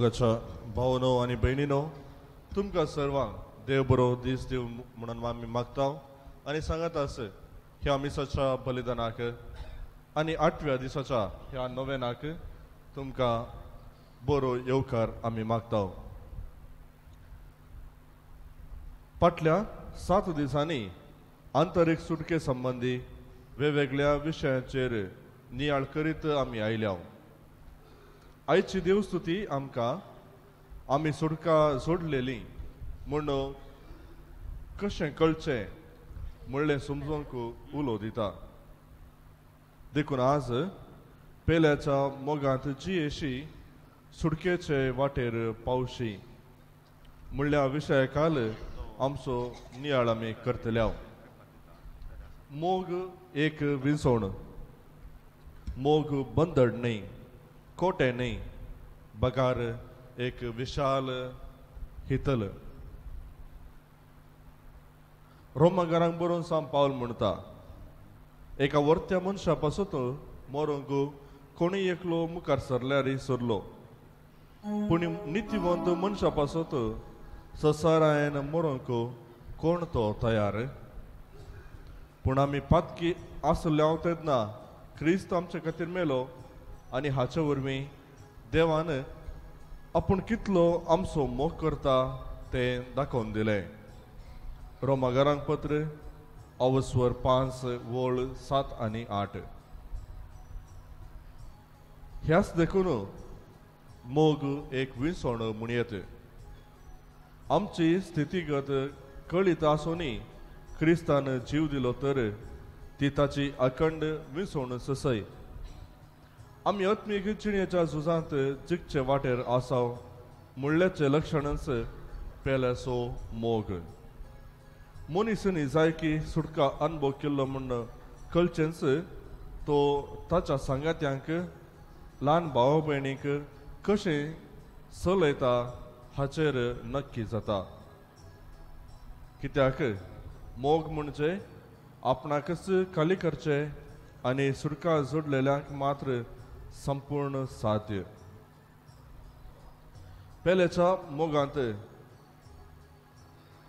मोगाच्या भावनो आनी भयणीनो, तुमकां सर्वांक देव बरो दीस दिवं म्हणून आमी मागता आनी सांगत आस ह्या मिसाच्या बलिदानाक आनी आठव्या दिसाच्या ह्या नोवेनाक तुमकां बरो येवकार आमी मागता. फाटल्या 7 दिसांनी आंतरीक सुटके संबंदी वेगवेगळ्या विशयांचेर नियाळ करीत आमी आयल्या. आयची देवस्तुती आमकां आमी सुटका सोडलेली म्हूण कशें कळचें म्हणलें समजूंक उलो दिता. देखून आज पेल्याच्या मोगांत जियेशी सुटकेचे वाटेर पावशी म्हणल्या विशया काल आमचो नियाळ आमी करतल्या. मोग एक विंसवण, मोग बंदड न्हय, कोटे न्हय, बगार एक विशाल हितल. रोमागारांक बरोवन सांग पावल म्हणटा, एका वर्त्या मनशा पासून मरोंक कोणी एकलो मुखार सरल्यार सरलो, पूण नितीवंत मनशा पासून संवसारान मरोंक कोण तो तयार. पूण आमी पातकी आसल्या तेन्ना क्रिस्त आमचे खातीर मेलो आनी हाचे वरवीं देवान आपूण कितलो आमचो मोग करता तें दाखोवन दिलें. रोमागारांक पत्र अवस्वर 5 वळ 7 आनी 8. ह्याच देखून मोग एक विसवण म्हणयेत. आमची स्थितीगत कळीत आसूनय क्रिस्तान जीव दिलो तर ती ताची अखंड विसवण ससय. आमी आत्मीक जिणेच्या झुजांत जिखचे वाटेर आसाव म्हणल्याचें लक्षणच पेल्याचो मोग. मनीसनी जाय की सुटका अनुभव केल्लो म्हूण कळचेंच तो ताच्या सांगात्यांक ल्हान भाव भयणीक कशें चलयता हाचेर नक्की जाता. कित्याक मोग म्हणजे आपणाकच खाली करचें आनी सुटका जोडलेल्यांक मात्र संपूर्ण साध्य. पेल्याच्या मोगांत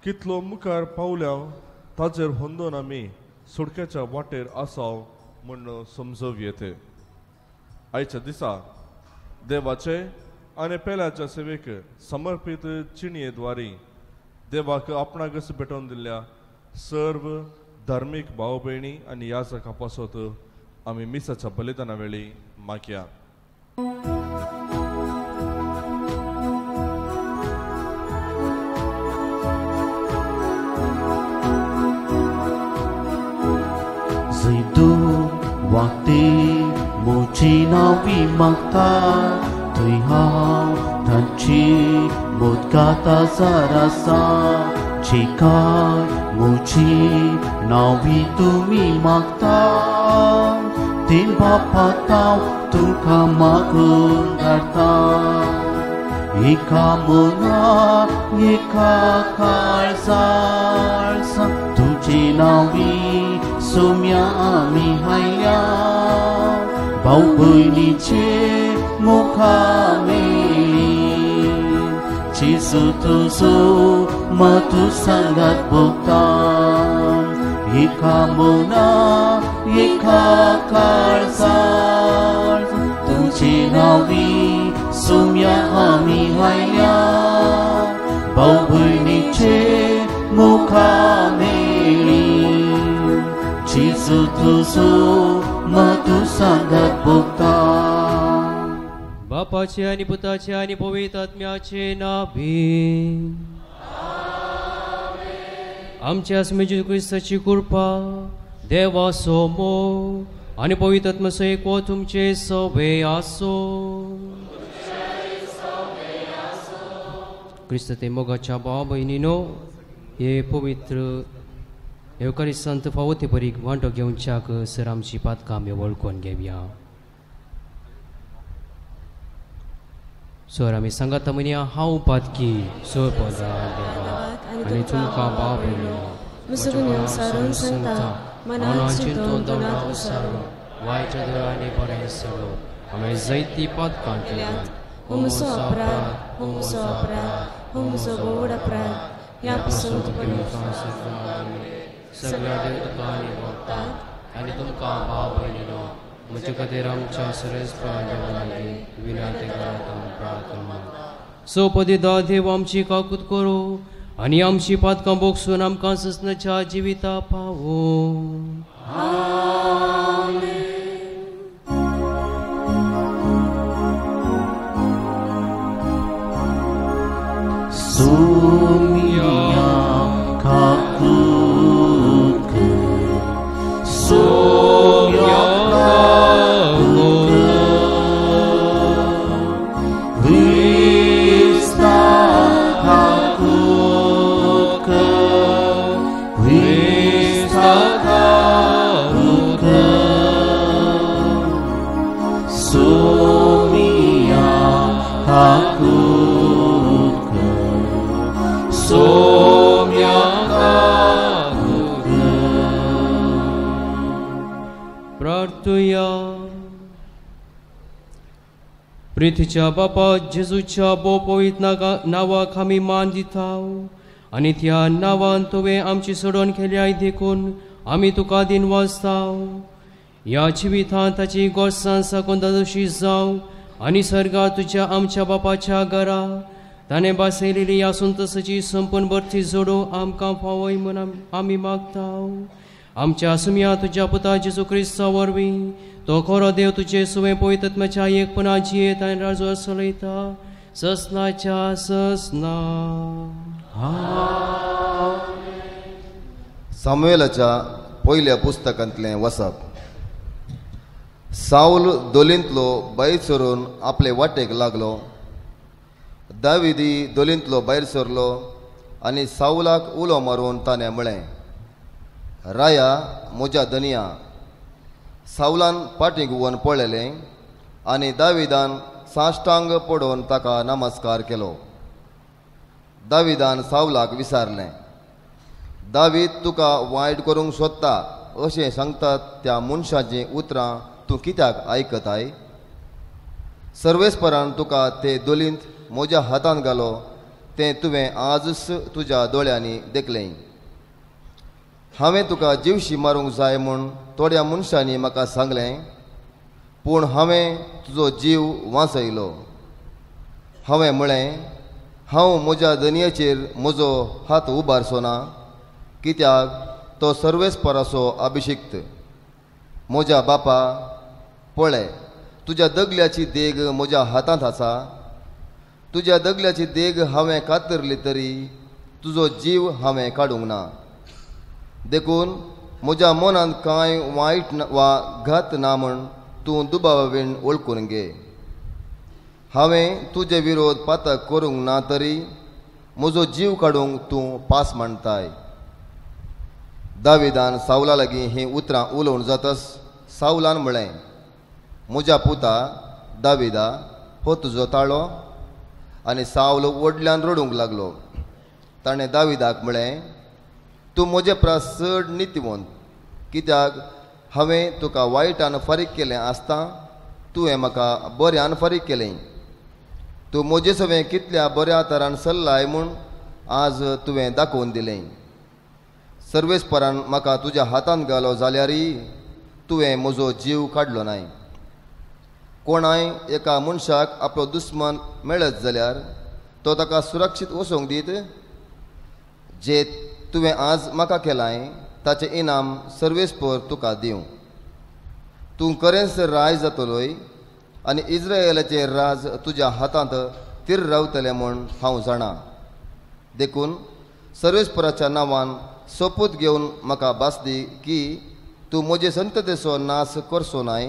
कितलो मुखार पावल्या ताचेर होंदून आमी सुटकेच्या वाटेर आसाव म्हूण समजूं येते. आयच्या दिसा देवाचे आनी पेल्याच्या सेवेक समर्पीत चिणये द्वारी देवाक आपणाकच भेटोवन दिल्ल्या सर्व धार्मीक भाव भयणी आनी याजका पासत आमी मिसाच्या बलिदाना वेळी मागया. वागते म्हजी नांवी मागता थंय हांव तांची मोदकाता सारासा जी काय म्हजी नांवी तुमी मागता ती बापाताव तुमकां मागून धाडटा. एका मना एका काळजार तुजी नांवी सोम्या आमी हायल्या भाव भयणीचे मुखा मेळ्ळी. जेजू तुजो मतू सांगात भोगता एका मना एका काळजार तुजी नांवी सोम्या आमी हायल्या भाव भयणीचे मुखा मेळ्ळी. जेजू तुजो मतू सांगात भोगता. बापाचे आनी पुताचे आनी पवित्र आत्म्याचे नांवे आमच्या जेजू क्रिस्ताची कृपा, देवाचो मोग आनी पवित्र आत्म्याचो एकवट तुमचे सवे आसो. क्रिस्त ते मोगाच्या भाव भयणीनो, हे पवित्र येवकारिस्तांत फावो ते परीक वांटो घेवच्याक सर आमची पातकां आमी वळखून घेवया. सर आमी सांगाता म्हणया, हांव पातकी सर पदा देवा आनी तुमकां भाव भयणीनो मनान चिंतून तोंडात उसारो वायट आनी बरें सगळो आमी जायती पातकां केल्यात. हो म्हजो अपराध, हो म्हजो व्हड अपराध. ह्या पसून सगळ्या देव तुका आनी भोगतात आनी तुमकां भाव भयणीनो म्हजे खातीर आमच्या सर्वेस्परा देवा लागीं विनंती करात प्रार्थना. सोपदिदा देव आमची काकूत करूं आनी आमची पातकां भोगसून आमकां ससनाच्या जिविता पावो. Sumya kakut Sumya kakut Krista kakut Krista kakut Sumya kakut Sumya kakut. प्रार्थुया. प्रिथीच्या बापा जेजूच्या भोव पवित्र नांवाक आमी मान दिता आनी त्या नांवान तुवें आमची सोडोवन केल्याय देखून आमी तुका दिन वाजता. ह्या जिवितांत ताची गोरसां साकून दादोशी जावं आनी सर्गात तुज्या आमच्या बापाच्या घरा ताणें बासयलेली आसून तसची संपूर्ण भरती जोडू आमकां फावय म्हूण आमी मागता. आमच्या सुमया तुज्या पुता जेजू क्रिस्ता वरवीं तो खरो देव तुजे सुवें पवित्रत्माच्या एकपणा जियेत आनी राजू चलयता ससनाच्या ससना. सामुएलाच्या पयल्या पुस्तकांतलें वसप. सावल दोलींतलो भायर सरून आपले वाटेक लागलो. दाविदी दोलींतलो भायर सरलो आनी सावलाक उलो मारून ताणें म्हळें, राया म्हज्या धनया. सावलान फाटीं घुंवन पळयलें आनी दाविदान साश्टांग पडोवन ताका नमस्कार केलो. दाविदान सावलाक विचारलें, दावीद तुका वायट करूंक सोदता अशें सांगतात त्या मनशाचीं उतरां तूं कित्याक आयकताय? सर्वेस्परान तुका ते दोलींत म्हज्या हातान घालो तें तुवें आजच तुज्या दोळ्यांनी देखलें. हांवें तुका जिवशी मारूंक जाय म्हूण थोड्या मनशांनी म्हाका सांगलें, पूण हांवें तुजो जीव वांचयलो. हांवें म्हळें, हांव म्हज्या दनयेचेर म्हजो हात उबारचो ना, कित्याक तो सर्वेस्पराचो अभिशिक्त. म्हज्या बापा, पळय तुज्या दगल्याची देग म्हज्या हातांत आसा. तुज्या दगल्याची देग हांवें कातरली तरी तुजो जीव हांवें काडूंक ना. देखून म्हज्या मनांत कांय वायट वा घात ना म्हूण तूं दुबावीण वळखून घे. हांवें तुजे विरोध पातक करूंक ना तरी म्हजो जीव काडूंक तूं पास मांडताय. दाविदान सावला लागीं हीं उतरां उलोवन जातच सावलान म्हळें, म्हज्या पुता दाविदा, हो तुजो ताळो. आनी सावल व्हडल्यान रडूंक लागलो. ताणें दाविदाक म्हळें, तूं म्हजे परस चड नितीवंत, कित्याक हांवें तुका वायटान फारीक केलें आसता तुवें म्हाका बऱ्यान फारीक केलें. तूं म्हजे सवें कितल्या बऱ्या तरान सल्लाय म्हूण आज तुवें दाखोवन दिलें. सर्वेस्परान म्हाका तुज्या हातांत घालो जाल्यारय तुवें म्हजो जीव काडलो नाय. कोणाय एका मनशाक आपलो दुस्मान मेळत जाल्यार तो ताका सुरक्षीत वचोंक दीत? जे तुवें आज म्हाका केलाय ताचें इनाम सर्वेस्पर तुका दिवं. तूं खरेंच राय जातलोय आनी इस्रायलाचें राज तुज्या हातांत थीर रावतलें म्हूण हांव जाणा. देखून सर्वेस्पराच्या नांवान सोपूत घेवन म्हाका भास दी की तूं म्हजे संततेचो नाश करचो नाय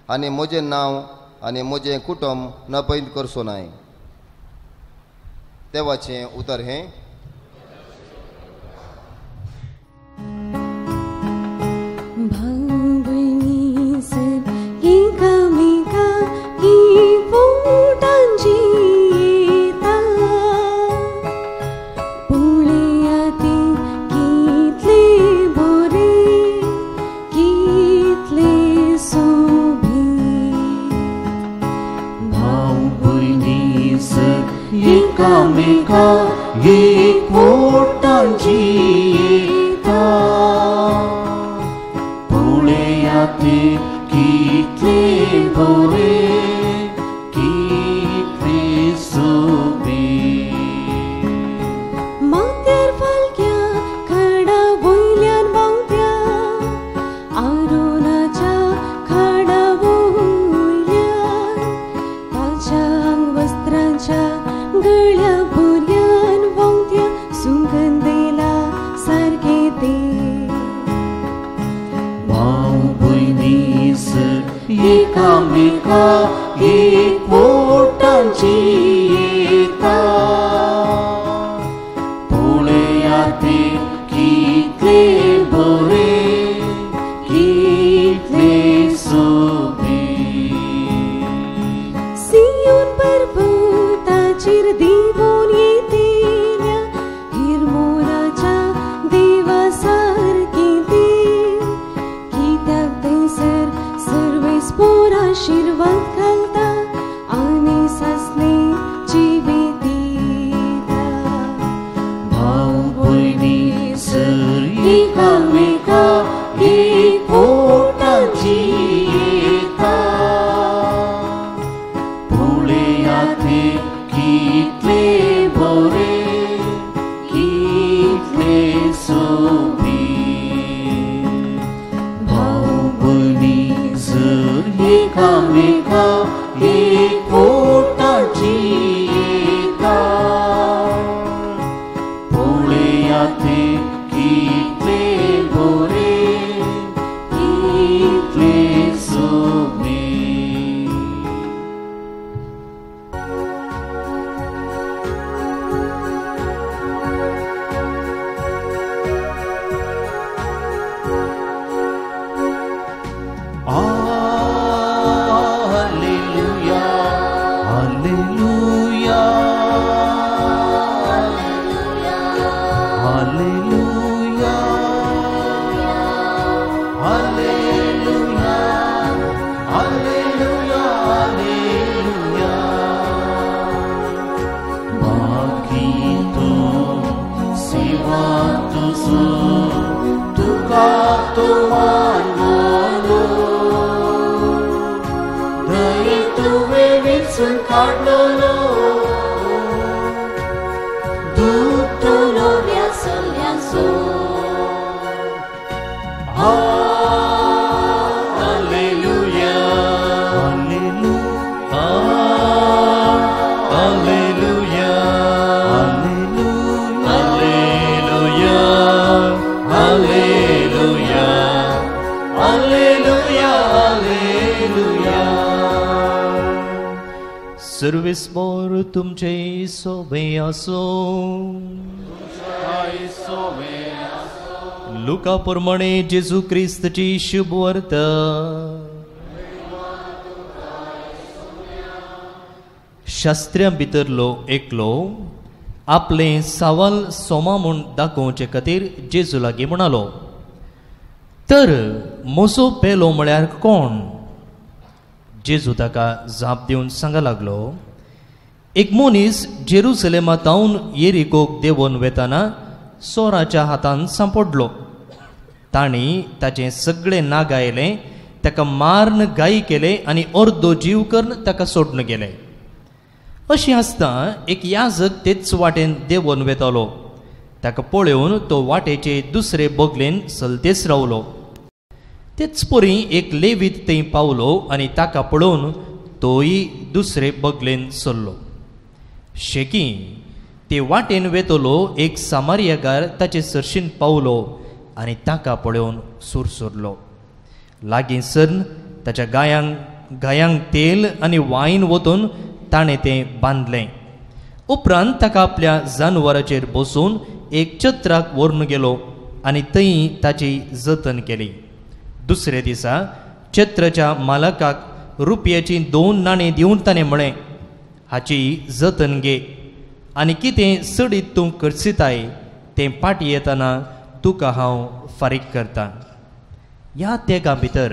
आनी म्हजें नांव आनी म्हजें कुटुंब नपयत करचो नाय. देवाचें उतर हें. पळयात कितले बरे कितले सोबीत. माथ्यार फालक्या खडा वयल्यान व्हांवत्या आरोनाच्या खडा वयल्यान ताच्या वस्त्रांच्या गळ्या बुऱ्यान व्हांवत्या सुगंधेला सारके ते. भाव भयणी सर एकामेका एकवटांची येता. पळयात कितले बरे कितले सोबीत. सियोन पर्वताचेर देंवून येतेल्या हिरमोनाच्या देवा सारके ते. कित्याक थंयसर सर्वेस्पोर आशिर्वाद घालता आनी सासणे जिवीत दिता. भाव भयणी सर एकामेका एकवटांची येता. पळयात कितले बरे कितले सोबीत. भाव भयणी सर एकामेका एकवटांची येता. पळयात कितले बरे कितले सोबीत. Alleluia, Alleluia, Alleluia, Alleluia, Alleluia, Alleluia. बाकी तो सेवा तुझो तुका तो मानलो दये तुवें विचून काडलो दुखतलो व्यासल्यांचो. Alleluia, Alleluia, Alleluia, Alleluia, Alleluia, Alleluia, Alleluia. सर्वेस्पोर तुमचे सोबे आसो. लुका प्रमाणे जेजू क्रिस्तची शुभवार्ता. शास्त्र्यां भितरलो एकलो आपले सवाल सोमा म्हूण दाखोवचे खातीर जेजू लागीं म्हणालो, तर म्हजो पेलो म्हळ्यार कोण? जेजू ताका जाप दिवन सांगा लागलो, एक मनीस जेरुसलेमा तावन येरिकोक देंवोन वेताना चोराच्या हातान सांपडलो. तांणी ताचें सगळें नागायलें, ताका मारून गाय केले आनी अर्दो जीव करून ताका सोडून गेले. अशें आसता एक याजक तेच वाटेन देंवोन वेतालो. ताका पळोवन तो वाटेचे दुसरे बगलेन सलतेच रावलो. तेच परी एक लेवीत थंय पावलो आनी ताका पळोवन तोय दुसरे बगलेन सरलो. शेकी ते वाटेन वेतलो एक सामारियागार ताचे सरशीन पावलो आनी ताका पळोवन सुरसुरलो. लागीं सरन ताच्या गायांक तेल आनी वायन वतून ताणें तें बांदलें. उपरांत ताका आपल्या जानवराचेर बसून एक चत्राक व्हरून गेलो आनी थंय ताची जतन केली. दुसरे दिसा चत्राच्या मालकाक रुपयाची 2 नाणीं दिवन ताणें म्हळें, हाची जतन घे आनी कितें चडीत तूं खर्चिताय तें फाटीं येतना तुका हांव फारीक करतां. ह्या तेगां भितर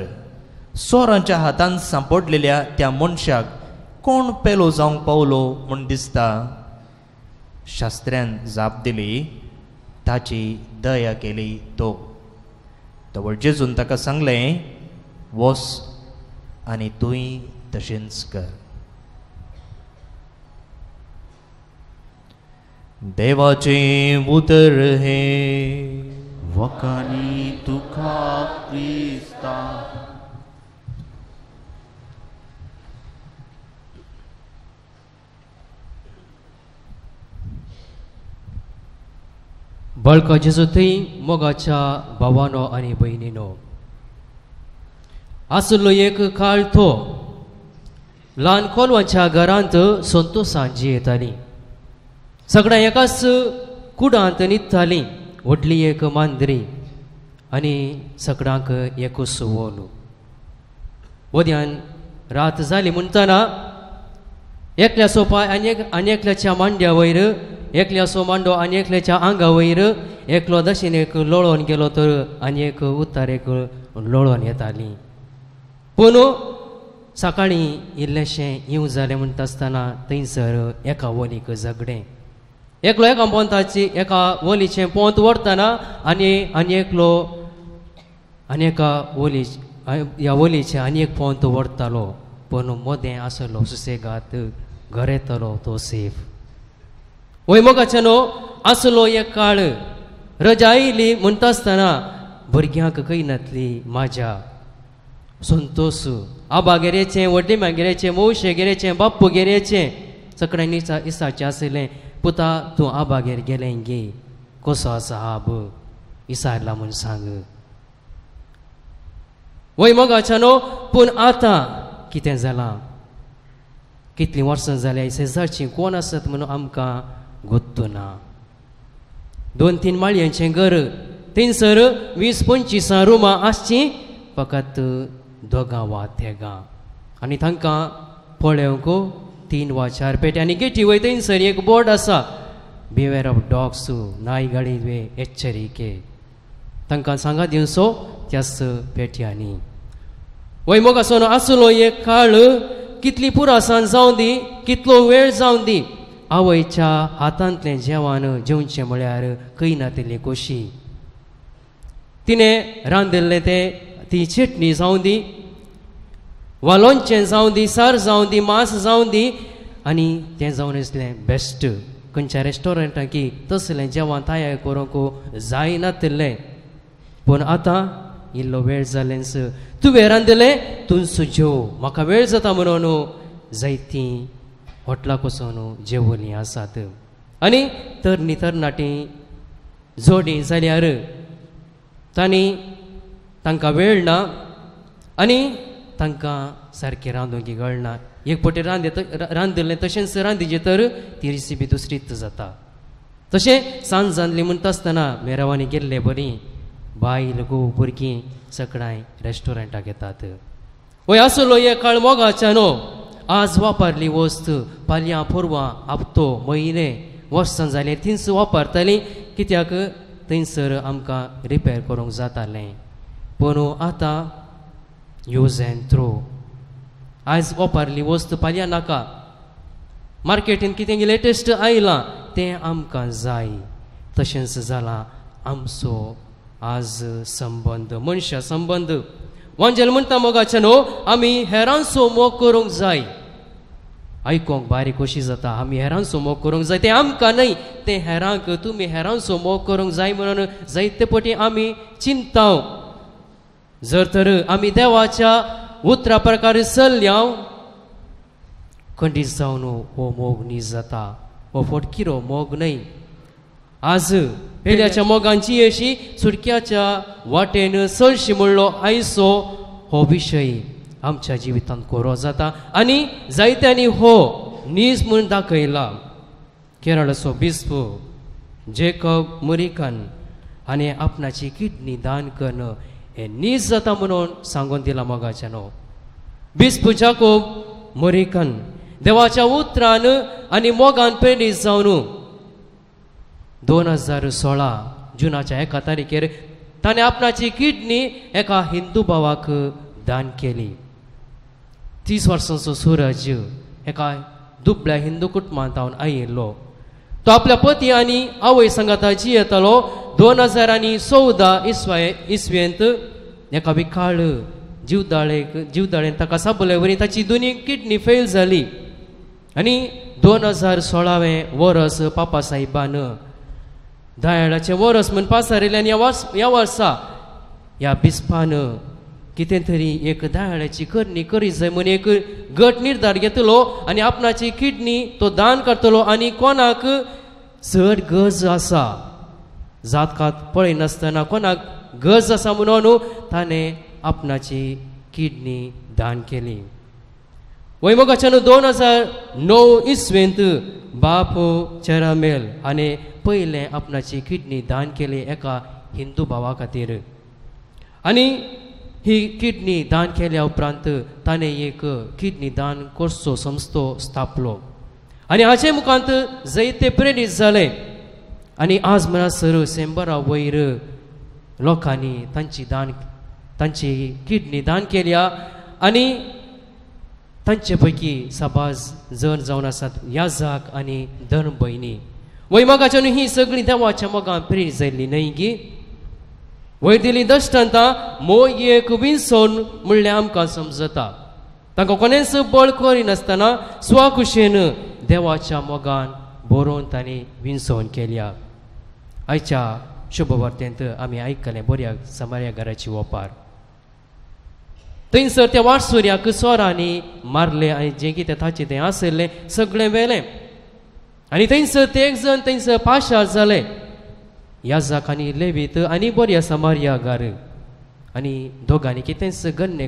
चोरांच्या हातान सांपडलेल्या त्या मनशाक कोण पेलो जावंक पावलो म्हूण दिसता? शास्त्र्यान जाप दिली, ताची दया केली तो. तवळ जेजून ताका सांगलें, वस आनी तूंय तशेंच कर. देवाचें उतर हें वखाणी तुका क्रिस्ता. बळका जेजू थंय मोगाच्या भावानो आनी भयणीनो, आसलो एक काळ तो ल्हान कोलवांच्या घरांत संतोशान जियेतालीं. सगळ्यां एकाच कुडांत न्हिदतालीं. व्हडली एक मांद्री आनी सगळ्यांक एकूच वोलो. वद्यान रात जाली म्हणटना एकल्याचो पांय आनी एकल्याच्या मांड्या वयर, एकल्याचो मांडो आनी एकल्याच्या आंगा वयर, एकलो दक्षिणेक लोळोन गेलो तर आनी एक उत्तरेक लोळोन येताली. पूण सकाळीं इल्लेशें येवं जालें म्हणटा आसतना थंयसर एका वोलीक झगडें. एकलो एका पोंताची एका वोलीचें पोंत व्हरतना आनी आनी एकलो आनी एका वोली ह्या वोलीचें आनी एक पोंत व्हरतालो. पूण मदें आसलो सुसेगात घर येतलो तो सेफ. वय मोगाचें न्हू आसलो एक काळ रजा आयली म्हणटा आसतना भुरग्यांक खंय नातली माज्या संतोश. आबा गेरेचें, व्हडली मागेरेचें, मावशे गेरेचें, बाप्पू गेरेचें सगळ्यांनी इसाचें आसलें, पुता तूं आबागेर गेलें गे, कसो आसा आब इसारला म्हूण सांग. वय मोगाचें न्हू पूण आतां कितें जालां, कितलीं वर्सां जाल्यार शेजारचीं कोण आसत म्हणून आमकां गोत्तू ना. 2-3 माळयांचें घर, थंयसर 20-25 रुमां आसचीं, फकत 2 वा 3 आनी तांकां पळोवंक 3 वा 4 पेटी. आनी गेटी वयर थंयसर एक बोर्ड आसा, बिवेर ऑफ डॉग्स, नाय गाडी वे एच्चरिके. तांकां सांगा दिवचो त्याच पेटयांनी. वय मोगासो आसलो एक काळ कितली पुरासान जावं दी, कितलो वेळ जावं दी, आवयच्या हातांतलें जेवण जेवचें म्हळ्यार खंय नातिल्ली खोशी. तिणें रांदिल्लें तें ती चटणी जावं दी, वा लोणचें जावं दी, सार जावं दी, मांस जावं दी, आनी तें जावन आसलें बेस्ट. खंयच्या रेस्टॉरंटाक की तसलें जेवण तयार करूंक जायनातिल्लें. पूण आतां इल्लो वेळ जालेंच, तुवें रांदिल्लें तूंच जेव, म्हाका वेळ जाता म्हणून जायतीं हॉटलाक वचून जेवलीं आसात. आनी तरणी तरणाटी जोडी जाल्यार तांणी तांकां वेळ ना आनी तांकां सारकें रांदूंक कळना. एक पटी रांदिल्लें तशेंच रांदिचें तर ती रेसिपी दुसरीच जाता. तशें सांज जाल्ली म्हणटा आसतना मेरावांनी गेल्ले बरीं बायल घोव भुरगीं सगळ्यांय रेस्टॉरंटाक येतात. वय आसलो एक काळ मोगाच्या न्हू, आज वापरली वस्त फाल्यां पोरवां हप्तो म्हयने वर्सां जालीं थंयच वापरतालीं, कित्याक थंयसर आमकां रिपेर करूंक जातालें. पूण आतां यूज एंड थ्रो. आयज वापरली वस्त फाल्यां नाका. मार्केटीन कितें लेटेस्ट आयलां तें आमकां जाय. तशेंच जालां आमचो आज संबंद, मनशा संबंद. वांजेल म्हणटा मोगाचें न्हू, आमी हेरांचो मोग करूंक जाय. आयकोंक बारीक खोशी जाता, आमी हेरांचो मोग करूंक जाय. तें आमकां न्हय, तें हेरांक. तुमी हेरांचो मोग करूंक जाय म्हणून जायते पटी आमी चिंताव. जर तर आमी देवाच्या उतरा प्रकार चल्ल्या खंडीत जावन हो मोग नीज जाता. हो फटकिरो मोग न्हय. आज पेल्याच्या मोगांची अशी सुटक्याच्या वाटेन चलशी म्हणलो आयसो हो विशय आमच्या जिवितांत कोरो जाता आनी जायत्यांनी हो नीज म्हूण दाखयला. केरळाचो बिस्प जेकब मुरिकन आनी आपणाची किडनी दान करून हें नीज जाता म्हणून सांगून दिला मोगाच्या न्हू. बिस्प जाकोब मुरिकन देवाच्या उतरान आनी मोगान प्रेरीत जावन 2016 जुनाच्या 1 तारखेर ताणें आपणाची किडनी एका हिंदू भावाक दान केली. 30 वर्सांचो सूरज एका दुबळ्या हिंदू कुटुंबांत आयिल्लो. तो आपल्या पती आनी आवय सांगाता जियेतालो. 2014 इसवेंत एका विकाळ जिवदाळेन ताका साबले वरी ताची दोनी किडनी फेल जाली. आनी 2016 वरस पापा साहेबान दयाळाचें वरस म्हूण पासारिल्लें. आनी ह्या वर्सा ह्या बिस्पान कितें तरी एक दयाळाची करणी करी जाय म्हूण एक गट निर्धार घेतलो आनी आपणाची किडनी तो दान करतलो आनी कोणाक चड गरज आसा जात कात पळयनासतना कोणाक गरज आसा म्हणून ताणें आपणाची किडनी दान केली. वय मोगाच्यान 2009 इसवेंत बाप चेरामेल हाणें पयलें आपणाची किडनी दान केली एका हिंदू भावा खातीर. आनी ही किडनी दान केल्या उपरांत ताणें एक किडनी दान करचो संस्थो स्थापलो आनी हाचे मुखांत जायते प्रेरीत जाले. आनी आज म्हणसर 100 वयर लोकांनी तांची किडनी दान केल्या आनी तांचे पैकी साबाज जण जावन आसात याजाक आनी धर्म भयणी. वय मोगाच्यान ही सगळीं देवाच्या मोगान प्रेरीत जाल्ली न्हय गी. वयर दिली दश्टांतां मोग एक विनसोन म्हणल्यार आमकां समजता. तांकां कोणेंच बळ करिनासतना स्वखुशेन देवाच्या मोगान बरोवन तांणी विनसोन केल्या. आयच्या शुभवार्तेंत आमी आयकलें बऱ्या समार्या घराची ओपार. थंयसर त्या वाटसुऱ्याक चोरांनी मारले आनी जें कितें ताचें तें आशिल्लें सगळें व्हेलें आनी थंयसर ते एक जण थंयसर पाशार जाले याजाक आनी लेवीत आनी बऱ्या समार्यागार. आनी दोगांनी कितेंच गण्य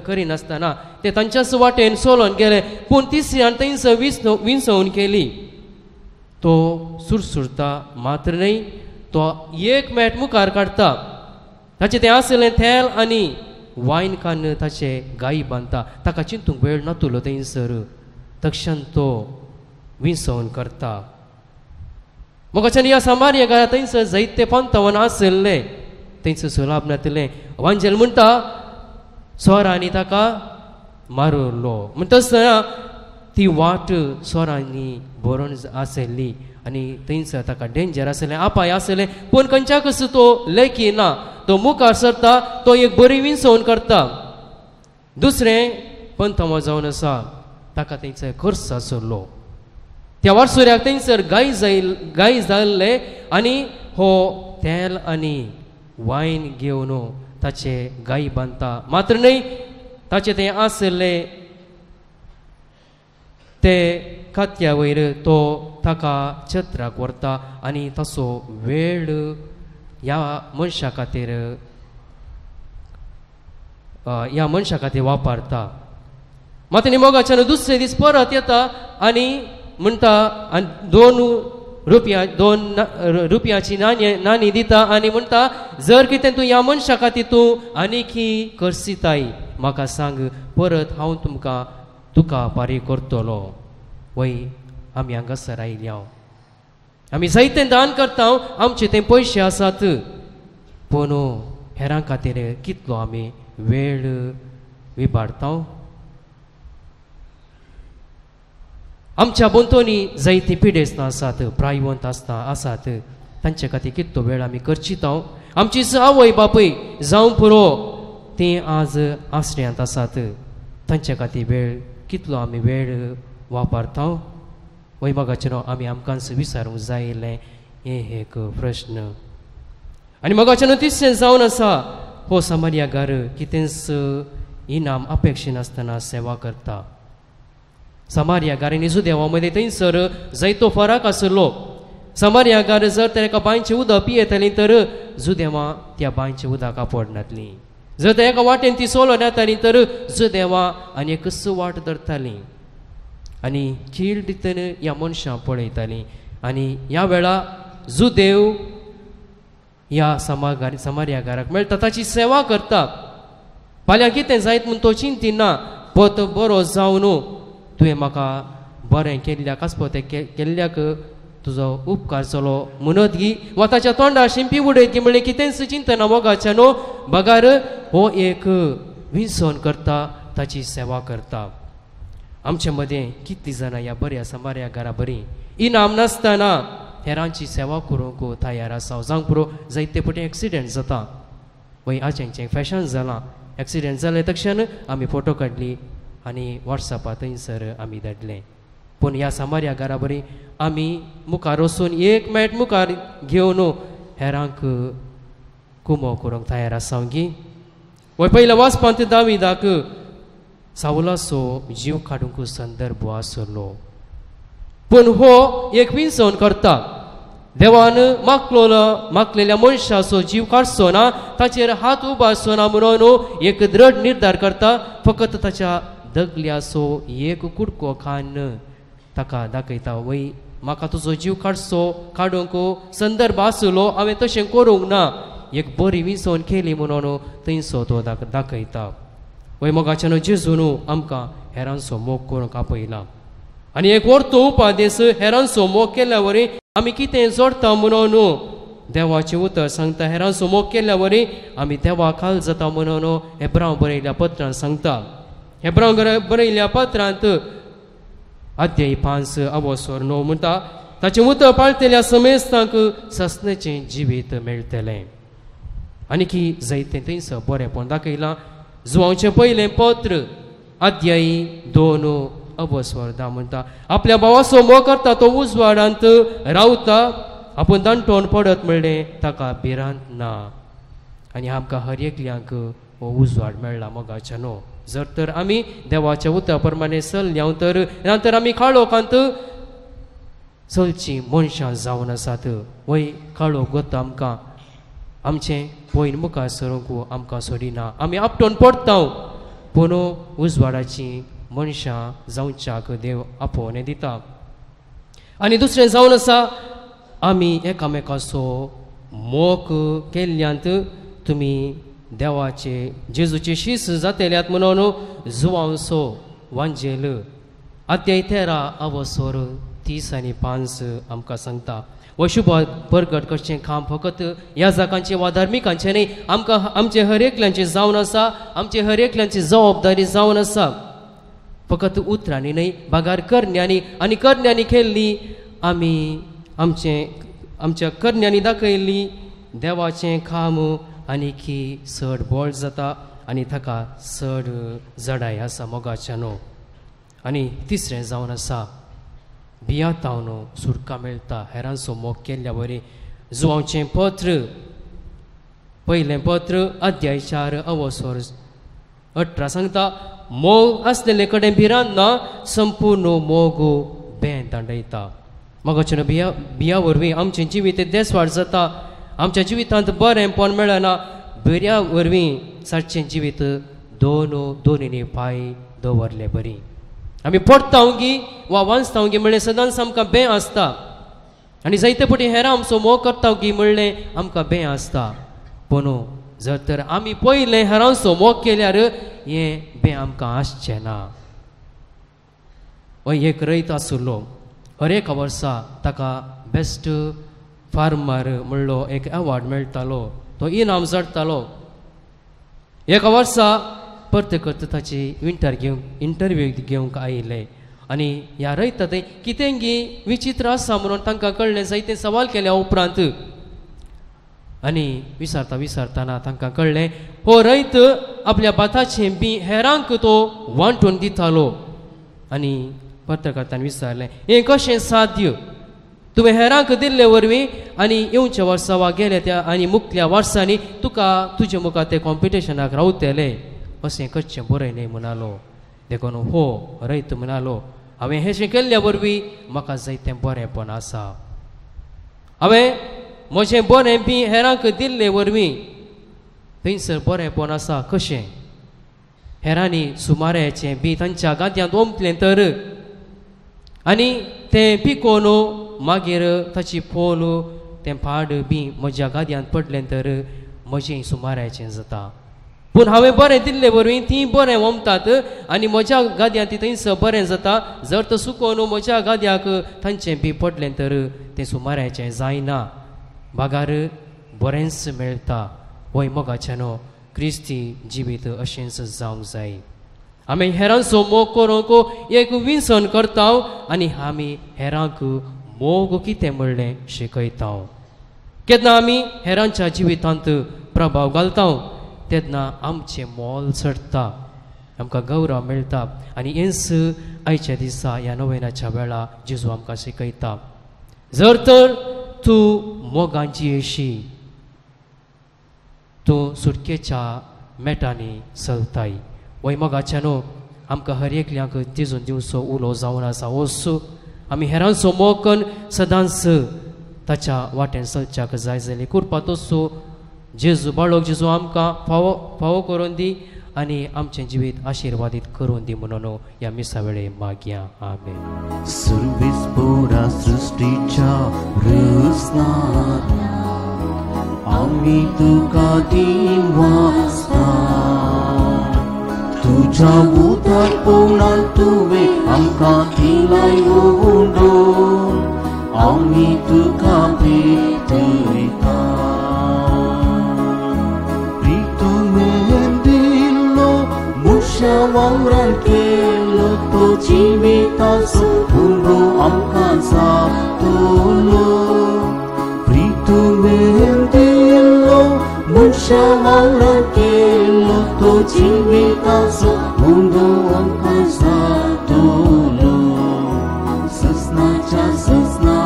करिनासतना ते तांच्याच वाटेन सोलोन गेले. पूण तिसऱ्यान थंयसर विंसवण केली. तो सुरसुरता मात्र न्हय, तो एक मेट मुखार काडटा, ताचें तें आशिल्लें तेल आनी वायन कान्न ताचे गायी बांदता. ताका चिंतूंक वेळ नातुलो थंयसर तक्षण तो विंसवण करता. मोगाच्यान ह्या सामार्या घरा थंयसर जायते पंथवन आशिल्ले थंयसर सुलाभ नातिल्लें. वांजेल म्हणटा चोरांनी ताका मारलो. म्हणटा ती वाट चोरांनी भरून आशिल्ली आनी थंयसर ताका डेंजर आशिल्लें, आपाय आशिल्लें. पूण खंयच्याकच तो लेखी ना, तो मुखार सरता, तो एक बरी विंसवण करता. दुसरें पंथवा जावन आसा ताका थंयसर खर्च आसलो. त्या वारसुऱ्याक थंयसर गाय जाल्ले आनी हो तेल आनी वायन घेवन ताचे गाय बांदता. मात्र न्हय, ताचे तें आशिल्ले ते खात्या वयर तो ताका छत्राक व्हरता आनी ताचो वेळ ह्या मनशा खातीर वापरता. मात न्ही मोगाच्यान दुसरे दीस परत येता आनी म्हणटा आनी 2 रुपयाची नाणी दिता आनी म्हणटा जर कितें तूं ह्या मनशा खातीर तूं आनीकी करसिताय म्हाका सांग, परत हांव तुमकां तुका फारीक करतलो. वय आमी हांगासर आयल्या, आमी जायतें दान करता, आमचे ते पयशे आसात, पूण हेरां खातीर कितलो आमी वेळ विबाडता. आमच्या भोंवतणी जायतीं पिडेस्तां आसात, प्रायवंत आसात, तांचे खातीर कितलो वेळ आमी करचिता. आमची आवय बापूय जावं पुरो तीं आज आसऱ्यांत आसात, तांचे खातीर वेळ कितलो आमी वेळ वापरता. वय मोगाचें आमी आमकांच विचारूंक जाय हें एक प्रश्न. आनी मोगाचें तिसरें जावन आसा हो समार्यागार कितेंच इनाम अपेक्षिनासतना सेवा करता. समार्यागार आनी जुदेवा मदीं थंयसर जायतो फरक आशिल्लो. समार्यागार जर तर एका बांयचें उदक पियेतालीं तर जुदेवां त्या बांयचें उदक आपडनातलीं. जर त्या एका वाटेन ती सोलोन येतालीं तर जुदेवां आनी एकच वाट धरतालीं आनी खीळ भितर ह्या मनशां पळयतालीं. आनी ह्या वेळा जुदेव ह्या समार्यागाराक मेळटा, ताची सेवा करता. फाल्यां कितें जायत म्हूण तो चिंतिना, पत बरो जावन तुवें म्हाका बरें केल्ल्याक आसपतें केल्ल्याक तुजो उपकार जालो म्हणत गी वा ताच्या तोंडार शिंपी उडयत गी म्हणलें कितेंच चिंतना मोगाच्या न्हू बगार हो एक विसवण करता, ताची सेवा करता. आमचे मदें कितलीं जाणां ह्या बऱ्या समार्या घरा बरीं इनाम नासतना हेरांची सेवा करूंक तयार आसा. जावंक पुरो जायते पटी एक्सिडेंट जाता, वय आजेंचें फॅशन जालां, एक्सिडेंट जाले तक्षण आमी फोटो काडली आनी वॉट्सॅपार थंयसर आमी धाडलें. पूण ह्या सामार्या घरा बरी आमी मुखार वचून एक मेट मुखार घेवन हेरांक कुमो करूंक तयार आसा गी. वय पयल्या वाचपांत दाविदाक सावलाचो जीव काडूंक संदर्भ आसलो, पूण हो एक विंचवण करता. देवान मागलेल्या मनशाचो जीव काडचो ना, ताचेर हात उबारचो ना म्हणून एक दृढ निर्धार करता. फकत ताच्या दगल्याचो एक कुडको खान ताका दाखयता, वय म्हाका तुजो जीव काडचो काडूंक संदर्भ आसलो, हांवें तशें करूंक ना, एक बरी विंचवण केली म्हणून थंयसो तो दाखयता. वय मोगाच्यान जेजून आमकां हेरांचो मोग करूंक आपयला आनी एक वर्तो उपादेस हेरांचो मोग केल्या वरी आमी कितें जोडटा म्हणून देवाचें उतर सांगता. हेरांचो मोग केल्या वरी आमी देवा खाल जाता म्हणून हेब्रांव बरयल्या पत्रांत सांगता. हेब्रांव बरयल्या पत्रांत अध्याय 5 अवसर 9 म्हणटा, ताचें उतर पाळटल्या समेस्तांक ससनेचें जिवीत मेळटलें. आनी की जायतें थंयसर बरेंपण दाखयलां. जुवांचें पयलें पत्र अध्याय 2 अवसर 10 म्हणटा, आपल्या भावाचो मोग करता तो उजवाडांत रावता, आपूण दांटोवन पडत म्हणलें ताका भिरांत ना. आनी आमकां हर एकल्यांक हो उजवाड मेळ्ळा मोगाच्या न्हू. जर तर आमी देवाच्या उतरा प्रमाणे चल्ल्या तर नंतर आमी काळोखांत चलची मनशां जावन आसात. वय काळोख गोता आमकां आमचें पयन मुखार सरूंक आमकां सोडिना, आमी आपटोवन पडटा. पूण उजवाडाची मनशां जावच्याक देव आपोवणें दिता. आनी दुसरें जावन आसा, आमी एकामेकाचो मोग केल्ल्यांत तुमी देवाचे जेजूचे शीस जातेल्यात म्हणून जुवांसो वांजेल अध्याय 13 अवसर 30 आनी 5 आमकां सांगता. वशुभ परगट करचें काम फकत याजकांचें वा धार्मिकांचें न्ही, आमकां आमचे हर एकल्यांचें जावन आसा, आमचे हर एकल्यांची जबाबदारी जावन आसा. फकत उतरांनी न्हय, बागार करण्यांनी आनी करण्यांनी केल्ली आमी आमच्या करण्यांनी दाखयल्ली देवाचें काम आनी की चड बोळ जाता आनी ताका चड जडाय आसा मोगाच्या न्हू. आनी तिसरें जावन आसा, भियातावन सुटका मेळटा हेरांचो मोग केल्ल्या वरी. जुवांचें पत्र पयलें पत्र अध्याय 4 अवसर 18 सांगता, मोग आसलेले कडेन भिरांत ना, संपूर्ण मोग बें दांडयता. मोगाच्या बिया वरवीं आमचें जिवीत देसवाड जाता, आमच्या जिवितांत बरेंपण मेळना. बऱ्या वरवीं सारचें जिवीत दोन दोनीनी पांय दवरले बरी. आमी पडटा गी वा वांचता गी म्हणलें सदांच आमकां बें आसता, आनी जायते पटी हेरां आमचो मोग करता गी म्हणलें आमकां बें आसता. पूण जर तर आमी पयलें हेरांचो मोग केल्यार हें बें आमकां आसचें ना. हय एक रयत आसलो, हर एका वर्सा ताका बेस्ट फार्मर म्हणलो एक अवॉर्ड मेळटालो, तो इनाम जोडटालो. एका वर्सा परते करता ताची इंटरव्यू घेवंक आयिल्ले आनी ह्या रयता थंय कितें गी विचित्र आसा म्हणून तांकां कळ्ळें. जायते सवाल केल्या उपरांत आनी विचारता विचारतना तांकां कळ्ळें हो रयत आपल्या भाताचें बी हेरांक तो वांटून दितालो. आनी पत्रकारान विचारलें, हें कशें साध्य, तुवें हेरांक दिल्ले वरवीं आनी येवच्या वर्सा वा गेल्या त्या आनी मुखल्या वर्सांनी तुका तुजे मुखार ते कॉम्पिटिशनाक रावतले, अशें करचें बरें न्हय म्हणालो. देखून हो रयत म्हणालो, हांवें हें केल्ल्या वरवीं म्हाका जायतें बरेंपण आसा, हांवें म्हजें बरें बी हेरांक दिल्ले वरवीं थंयसर बरेंपण आसा. कशें हेरांनी सुमाराचें बी तांच्या गाद्यांत ओंपलें तर आनी तें पिकोवन मागीर ताची फोल तें पाड बी म्हज्या गाद्यांत पडलें तर म्हजें सुमाराचें जाता. पूण हांवें बरें दिल्ले वरवीं तीं बरें ओंपतात आनी म्हज्या गाद्यांत ती थंयसर बरें जाता. जर तो सुकोवन म्हज्या गाद्याक तांचें बी पडलें तर तें सुमाराचें जायना, बागार बरेंच मेळटा. वय मोगाच्यानो क्रिस्ती जिवीत अशेंच जावंक जाय. आमी हेरांचो मोग करूंक एक विंचवण करता आनी आमी हेरांक मोग कितें म्हणलें शिकयता. केन्ना आमी हेरांच्या जिवितांत प्रभाव घालता. तेन्ना आमचें मोल चडटा, आमकां गौरव मेळटा. आनी हेंच आयच्या दिसा ह्या नोवेनाच्या वेळा जेजू आमकां शिकयता. जर तर तूं मोगान जियेशी, तूं सुटकेच्या मेटांनी चलताय. वय मोगाच्या न्हू आमकां हर एकल्यांक जेजून दिवचो उलो जावन आसा. वचू आमी हेरांचो मोग करून सदांच ताच्या वाटेन चलच्याक जाय जाली कुरपा तसो जेजू बाळक जेजू आमकां फावो फावो करून दी आनी आमचें जिवीत आशिर्वादीत करून दी म्हणून ह्या मिसा वेळे मागया. आमेन. सुरवीस पुरा सृष्टीच्या रचना आमी तुका दिवासता, तुज्या उदारपणान तुवें आमकां दिलाय उंडो, आमी तुका भेटयता. प्रितुमेन दिल्लो मनशा वावरान केलो तो जिविताचो उंडो आमकां जातलो. प्रितुमेन दिल्लो मनशा वावरान केलो तो जिविताचो उंडो आमकां जातलो. ससनाच्या ससना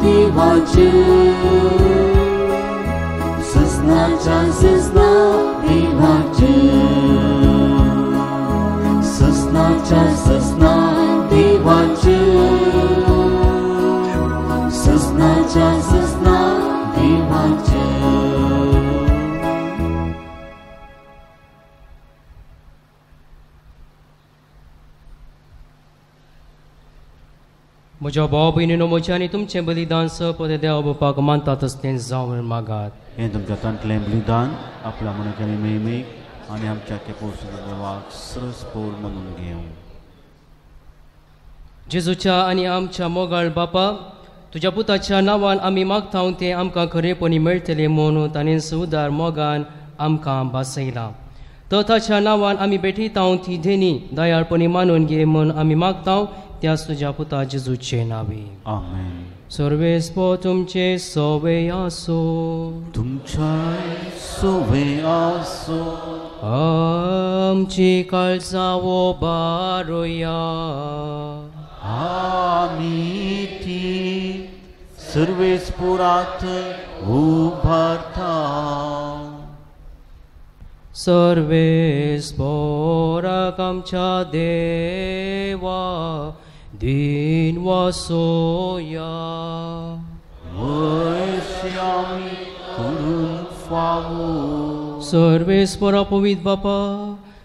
देवाचे, ससनाच्या ससना देवाचे, ससनाच्या ससना देवाचे, ससनाच्या ससना देवाचे. म्हज्या भाव भयणीनो, म्हजें आनी तुमचें बलिदान सपद देव बापाक मानता तसलें जावन मागात. हें तुमच्या तांतलें बलिदान आपल्या मनाच्या मेहमेक आनी आमच्या केपोस देवाक सरस पोर म्हणून घेवं. जेजूच्या आनी आमच्या मोगाळ बापा, तुज्या पुताच्या नांवान आमी मागता तें आमकां खरेपणी मेळटलें म्हणून ताणें उदार मोगान आमकां भासयलां. तो ताच्या नांवान आमी भेटयता ती देणी दयाळपणी मानून घे म्हूण आमी मागता त्याच तुज्या पुता जेजूचे नांवे. आमेन. सर्वेस्पो तुमचे सोवे आसो, तुमच्या सोवे आसो. आमची काळजां उबारुया, आमी ती सर्वेस्पोरात उबारता. सर्वेस्पोराक आमच्या देवा दिन वासोया, वयशी आमी करून फावो. सर्वेस्पोरा पवित्र बापा,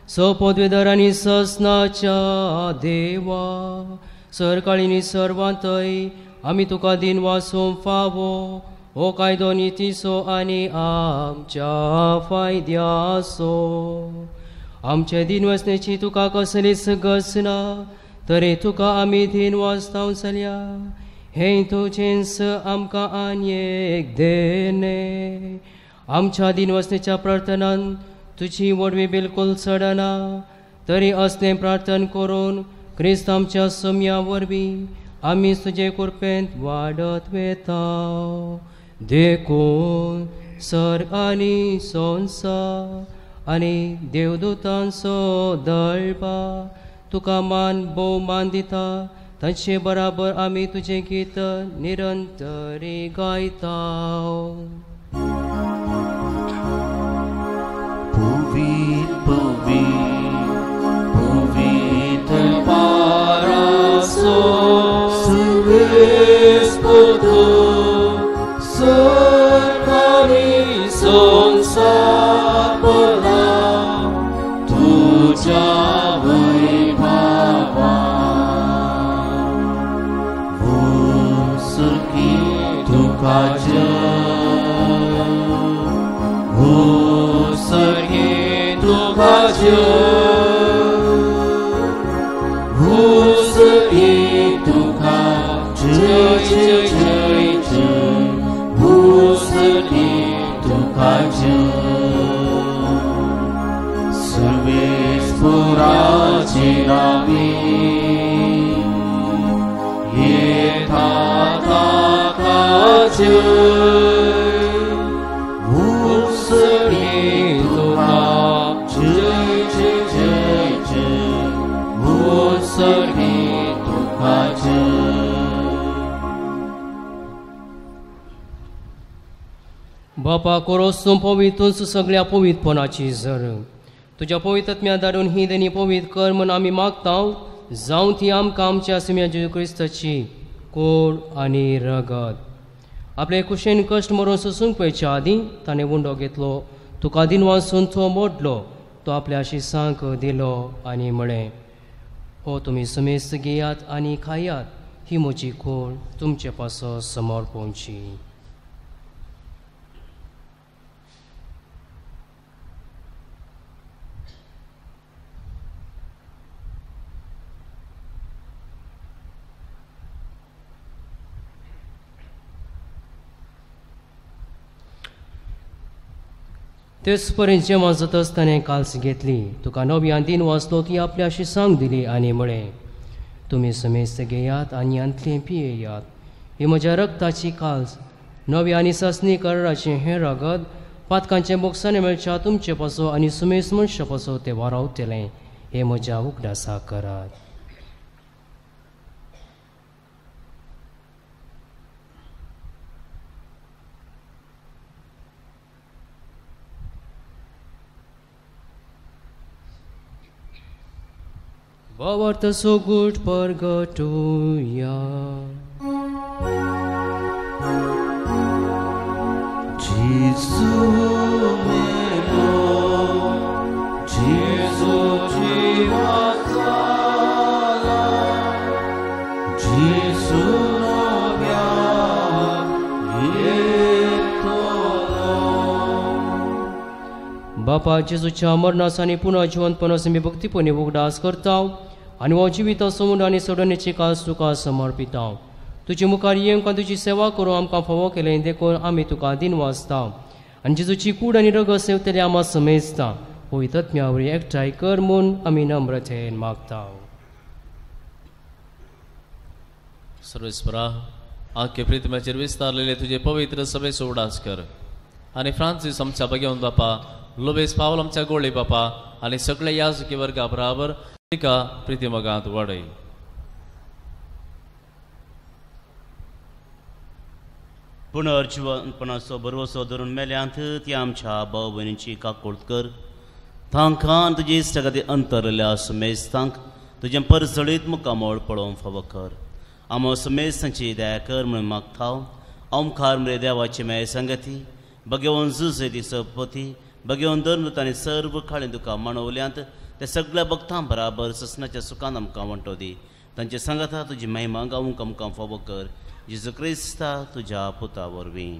सपदवेदार आनी ससनाच्या देवा, सरकाळीनी सर्वांतय आमी तुका दिन वासूंक फावो. हो कायदो नितीचो आनी आमच्या फायद्याचो. आमचे दिनवसनेची तुका कसलीच गरज ना, तरी तुका आमी दिन वाचता चलया. हें तुजेंच आमकां आनी एक देणें. आमच्या दिनवसनेच्या प्रार्थनान तुजी वडवी बिलकूल चडना, तरी असलें प्रार्थन करून क्रिस्त आमच्या सम्या वरवीं आमी तुजे कृपेंत वाडत वेता. देखून सर्ग आनी संवसार आनी देवदूतांचो दळपा तुका मान भोवमान दिता. तांचे बराबर आमी तुजें गीत निरंतरी गायता. पवित्र पवित्र पवित्र पारासो सर्वेस्पोतो सरकारी संवसार भरला तुज्या वैभवान. सुरकी तुका जय, सुरकी तुका जय, सुरकी तुका जय जय जय जय, सुरकी तुका जय. सर्वेस्पोराचे नावे येता ताका जय, सुरकी तुका बापा कोरोस तूं पवितूच सगळ्या पवित्रपणाची जर तुज्या पवित्रत्म्या धाडून ही देणी पवित्र कर म्हूण आमी मागता जावं ती आमकां आमच्या सुम्या जेजू क्रिस्ताची कोड आनी रगत. आपले कुशेन कश्ट मरून सोसूंक पळयच्या आदीं ताणें उंडो घेतलो, तुका दिनवासून तो मोडलो, तो आपल्या शिसांक दिलो आनी म्हळें, हो तुमी समेस्त घेयात आनी खायात, ही म्हजी कोड तुमचे पासो समोर पोवची. तेच पर्यंत जेवण जातच ताणें काल्स घेतली, तुका नव्यान दिन वाचलो, ती आपल्या शिसांक दिली आनी म्हळें, तुमी समेस्त घेयात आनी हांतलें पियेयात, ही म्हज्या रक्ताची काल्स, नव्या आनी सासणी कराराचें हें रगत पातकांचें बोगसाणें मेळच्या तुमचे पासो आनी सुमेस्त मनशा पासो तें वारावतलें, हें म्हज्या उगडासा करात. भावार्थ सोगूट परगटुया. जेजू मेलो, जेजू जिवाचाला, जेजू नव्या येतलो. बापा जेजूच्या मरणास आनी पुनः जिवंतपणास आमी भक्तीपणी उगडास करता आनी हो जिविता समून आनी सोडणेची कास तुका समर्पिता. तुजे मुखार येवंक आनी तुजी सेवा करूं आमकां फावो केलें देखून आमी तुका दिनवासता आनी जेजूची कूड आनी रगत सेवतले आमा समेजता. पवित्र आत्म्या वरवीं एकठांय कर म्हूण आमी नम्रतेन मागता. सर्वेस्परा, आख्खे प्रितमाचेर विस्तारलेले तुजे पवित्र सभेचो उडास कर आनी फ्रांसीस आमच्या भगवंत बापा, लोबेस पावल आमच्या गोळे बापा आनी सगळे याजकी वर्गा बराबर तिका प्रितिमगांत वाडय. पुनर्जिवनपणाचो भरवसो धरून मेल्यांत ती आमच्या भाव भयणींची काकूळत कर. तांकां तुजे इश्टा खातीर अंतरल्या सुमेस्तांक तुजें परजळीत मुखामळ पळोवंक फावो कर. आमो सुमेस्तांची दया कर म्हणून मागता. ओंकार मरे देवाची माय संगती भगवान जुजे सपती भगवान धर्मदूत आनी सर्व काळें तुका मानवल्यांत ते सगळ्या भक्तां बराबर ससनाच्या सुखान आमकां वांटो दी. तांचे सांगाता तुजी महिमा गावूंक आमकां फावो कर. जेजू क्रिस्ता तुज्या पुता वरवीं.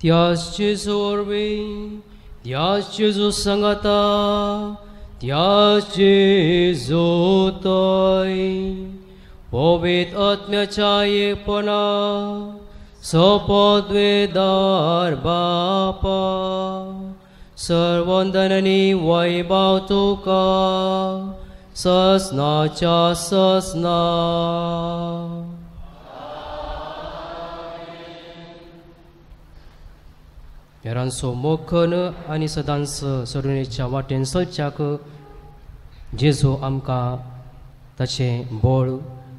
त्याच जेजू वरवीं, त्याच जेजू सांगाता, त्याच जेजू तय पवित्र आत्म्याच्या एकपणा सोपदवेदार बापा सर्वंदननी वैभव तुका ससनाच्या ससना. हेरांचो मोखन आनी सदांच सरुणेच्या वाटेन चलच्याक जेजू आमकां ताचें बळ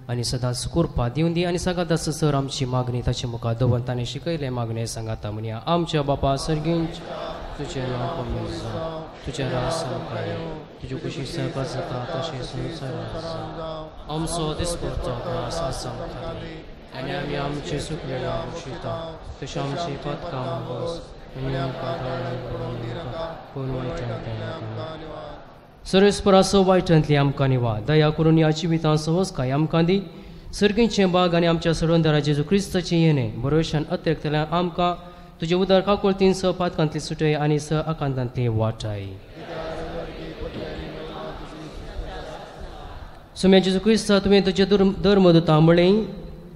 आनी सदांच कृपा दिवन दी आनी सांगात आसा सर आमची मागणी ताचे मुखार दवरून ताणें शिकयलें मागणें सांगाता म्हणया. आमच्या बापा सर्गींच तुजें नांव पवित्र जावं, तुजें राज सामकार येवं, तुजी खुशी सर्गांत जाता तशें संवसारांत जावं. आमचो दिसपडतो ग्रास आज आमकां दी आनी आमी आमचे सुकलेल्या बक्षिता तशें आमची पातकां बस आनी आमकां नाका पूण वायटांतल्यान आमकां. सर्वेस्पराचो वायटांतली आमकां निवा दया करून ह्या जिवितांत सवसकाय आमकां दी. सर्गींचें बाग आनी आमच्या सडवंदारा जेजू क्रिस्ताचें येणें बरोवशान अतिरिक्तल्यान आमकां तुजे उदर काकुळतीन स पातकांतली सुटय आनी स आकांतांतली वाटाय. सुम्या जेजू क्रिस्ता तुवें तुजे धर्मदुता म्हळें,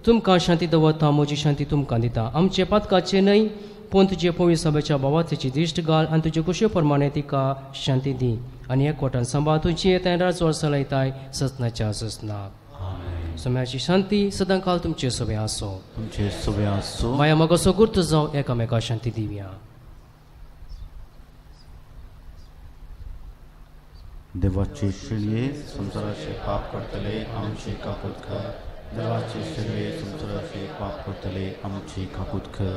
तुमकां शांती दवरता, म्हजी शांती तुमकां दिता. आमचे पातकाचे न्हय पूण तुजे पवित्र सभेच्या भावाचेची दिश्ट घाल आनी तुजे कुशे प्रमाणे तिका शांती दी आनी एकवटान सांबाळ. तुजी येताय राजवाड चलयताय ससनाच्या ससना. सम्याची शांती सदां काल तुमचे सोबे आसो. तुमचे सोबे आसो. माया म्हाका गुर्त जावं एकामेका शांती दिवया. देवाचे शेळये संवसाराचे पाप करतले आमची काकूत कर। देवाचे शेळये संवसाराचे पाप करतले आमची काकूत कर।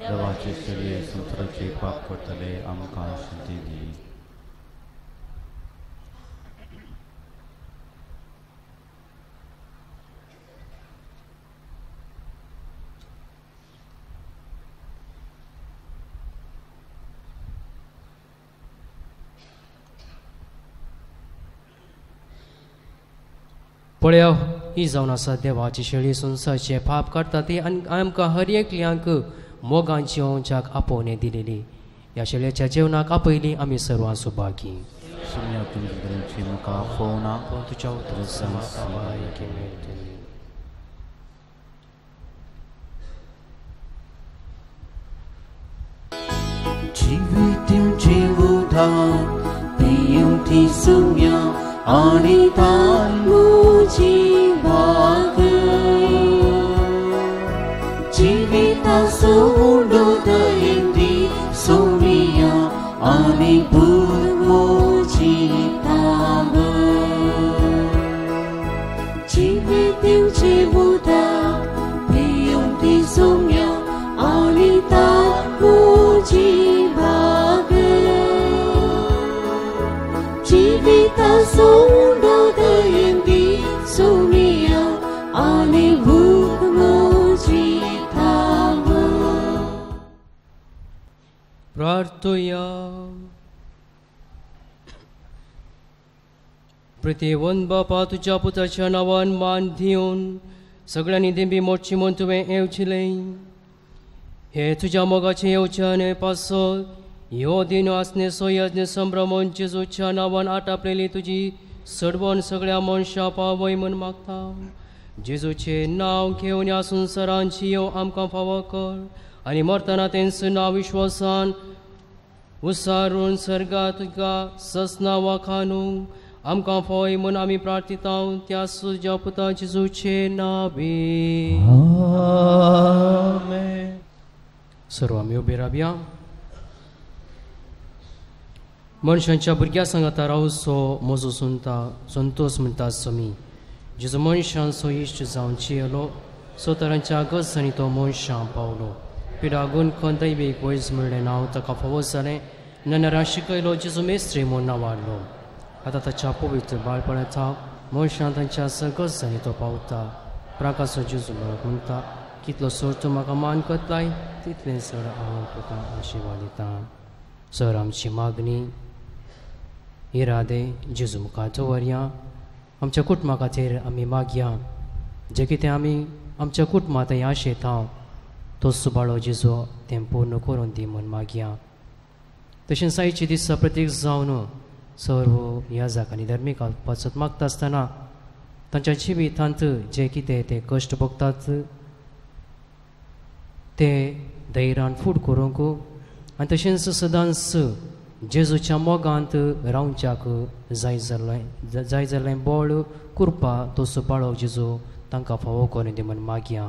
देवाचे शेळये संवसाराचे पाप करतले आमकां शांती दी। पळया ही जावन आसा देवाची शेळी संवसाराचे पाप काडटा ती आनी आमकां हर एकल्यांक मोगांची वंशाक आपोवणें दिलेली। ह्या शेळयेच्या जेवणाक आपयली आमी सर्वां सुभागी। तुज्या उतराक मेळटली। आणि तांबूची भाकर जिविता सोडो दयंती सोमिया आणि भूमोची तांब जिवितेवचे उदा पियंती सोम्या आणि तांबूची भाकर जिविता सोडो दयंती सोमिया आणि भूक मोजी थांब। प्रार्थुया। प्रतिवन बापा तुज्या पुताच्या नांवान मान दिवन सगळ्यांनी देंबी मोडची म्हूण तुवें येवचेलें हे तुज्या मोगाचें येवच्यान पासत ह्यो दिन आसनेसो यज्ञ संभ्रमण जेजूच्या नांवान आटापलेली तुजी सडवण सगळ्या मनशां पावय म्हूण मागता। जेजूचें नांव घेवन ह्या संवसारांची यो आमकां फावो कर आनी मरतना तेंचो नांव विश्वासान उसारून सर्गा तुका ससना वाखानू आमकां फावय म्हूण आमी प्रार्थिता त्या तुज्या पुता जेजूचे नांवे। आमेन। सर्व आमी उबे रावया। मनशांच्या भुरग्या सांगाता रावचो म्हजो सुंता संतोष म्हणटा समी जेजो मनशांचो इश्ट जावन चियलो सो तरांच्या गजांनी तो मनशां पावलो पिडागून खंय दैवीक वैज म्हणलें नांव ताका फावो जालें ननरां शिकयलो जेजो मेस्त्री म्हूण नांवाडलो। आतां ताच्या पवित्र बाळपणाचा मनशां तांच्या गजांनी तो पावता प्राकासो जेजू म्हणत म्हणटा कितलो सर तूं म्हाका मान करताय तितलें सर हांव तुका आशिर्वाद दितां। सर आमची मागणी इरादे जेजू मुखार दवरया। आमच्या कुटुंबा खातीर आमी मागया जें कितें आमी आमच्या कुटुंबांत आशेता तो सुबाळो जेजू तें पूर्ण करून दी म्हूण मागया। तशेंच आयचे दिसा प्रतीक जावन सर्व याजक आनी धर्मीक पासत मागता आसतना तांच्या जिवितांत जें कितें ते कश्ट भोगतात ते धैर्यान फूड करूंक आनी तशेंच सदांच जेजूच्या मोगांत रावच्याक जाय जाल्लें बळ कुरपा तो सुबाळो जेजू तांकां फावो करून दी म्हूण मागया।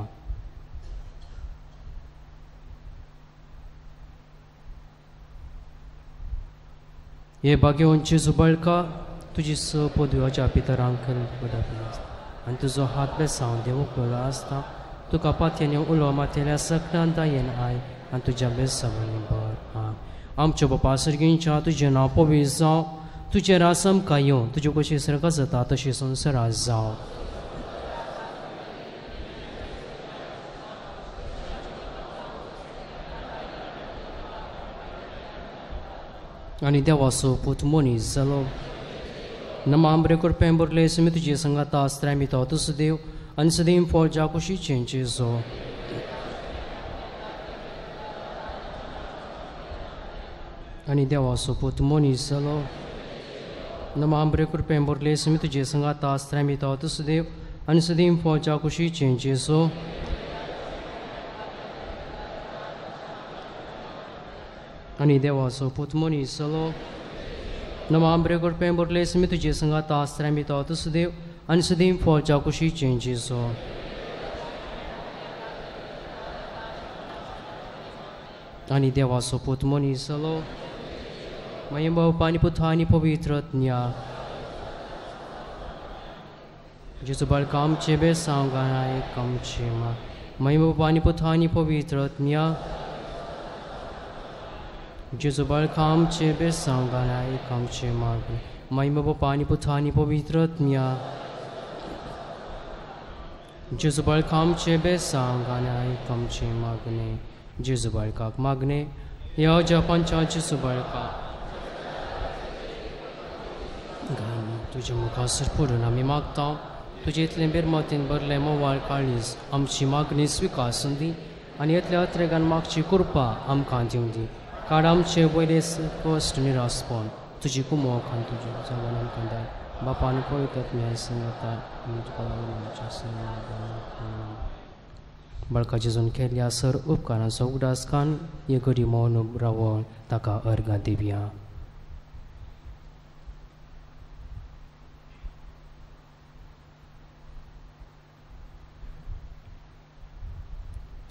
हे भाग्यवंत जेजू बाळका तुजी स पदव्याच्या पितरांक आनी तुजो हात बेसांव देव उखलो आसता तुका पातयेन उलो मातयेल्या सगळ्यां दयेन I आनी तुज्या बेसांवांनी बर आं। आमच्या बापा सर्गींच्या तुजें नांव पवित्र जावं तुजें रास आमकां येवं तुज्यो कशी सर्गां जाता तशी संवसारांत जावं। आनी देवाचो पूत मनीस जालो नमा बरें करपें बरलें समी तुजे संगाता आसत्राय तो तुजो देव आनी सदीं फौजा कुशीचें जेजो। आनी देवाचो पूत मनीस जालो नमा बरें करपें बरलें समी तुजे संगाता आसत्राय तो तुजो देव आनी सदीं फौजा कुशीचें जेजो। आनी देवाचो पूत मनीस जालो नमा बरें करपें बरलें समी तुजे संगाता आसत्राय तो तुजो देव आनी सदीं फौजा कुशीचें जेजो। आनी देवाचो पूत मनीस जालो मागीर बापा आनी पुता आनी पवित्र आत्म्या। जेजू बाळका आमचें बेसांव गाय आमचें मा महिमा बापा आनी पुता आनी पवित्र आत्म्या. जेजू बाळका आमचें बेसांव गाय आमचें मागणें महिमा बापा आनी पुता आनी पवित्र आत्म्या. जेजू बाळका आमचें बेसांव गाय आमचें मागणें जेजू बाळकाक मागणें ह्या जपांच्या जेजू बाळका तुज्या मुखार पडून आमी मागता तुजे इतलें बेरमतीन भरलें मोवाळ काळीज आमची मागणी स्विकासून दी आनी इतल्या अत्रेगान मागची कृपा आमकां दिवं दी. काड आमचे वयले कश्ट निरासपण तुजी कुमोक आनी तुजी जावन आमकां धाड. बापान पवित्र आत्म्या संगता बाळका जेजून केल्ल्या सर उपकारांचो उगडास कान हे घडी मौन रावोन ताका अर्गां दिवया.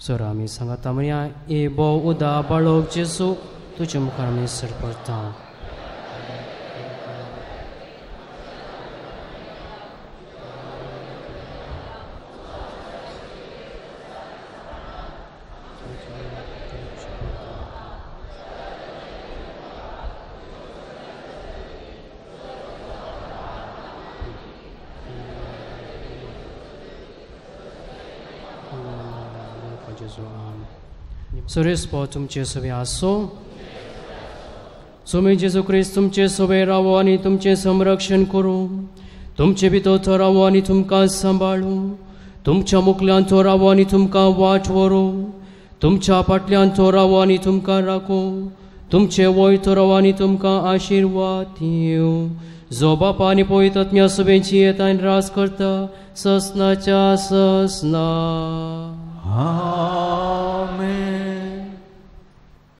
सर आमी सांगता म्हणया ए भोव उदा बाळोक जेजू तुजे मुखार आमी सरपडटा. सुरेश तुमचे सवे आसो. स्वामी जेजू क्रिस्त तुमचे सवे रावो आनी तुमचें संरक्षण करूं. तुमचे भितर तो रावो आनी तुमकां सांबाळूं. तुमच्या मुखल्यान तो रावो आनी तुमकां वाट व्हरूं. तुमच्या फाटल्यान तो रावो आनी तुमकां राखूं. तुमचे वय तो रावो आनी तुमकां आशिर्वाद दिवं. जो बापा आनी पवित्र आत्म्या सभेची येता आनी राज करता ससनाच्या ससना.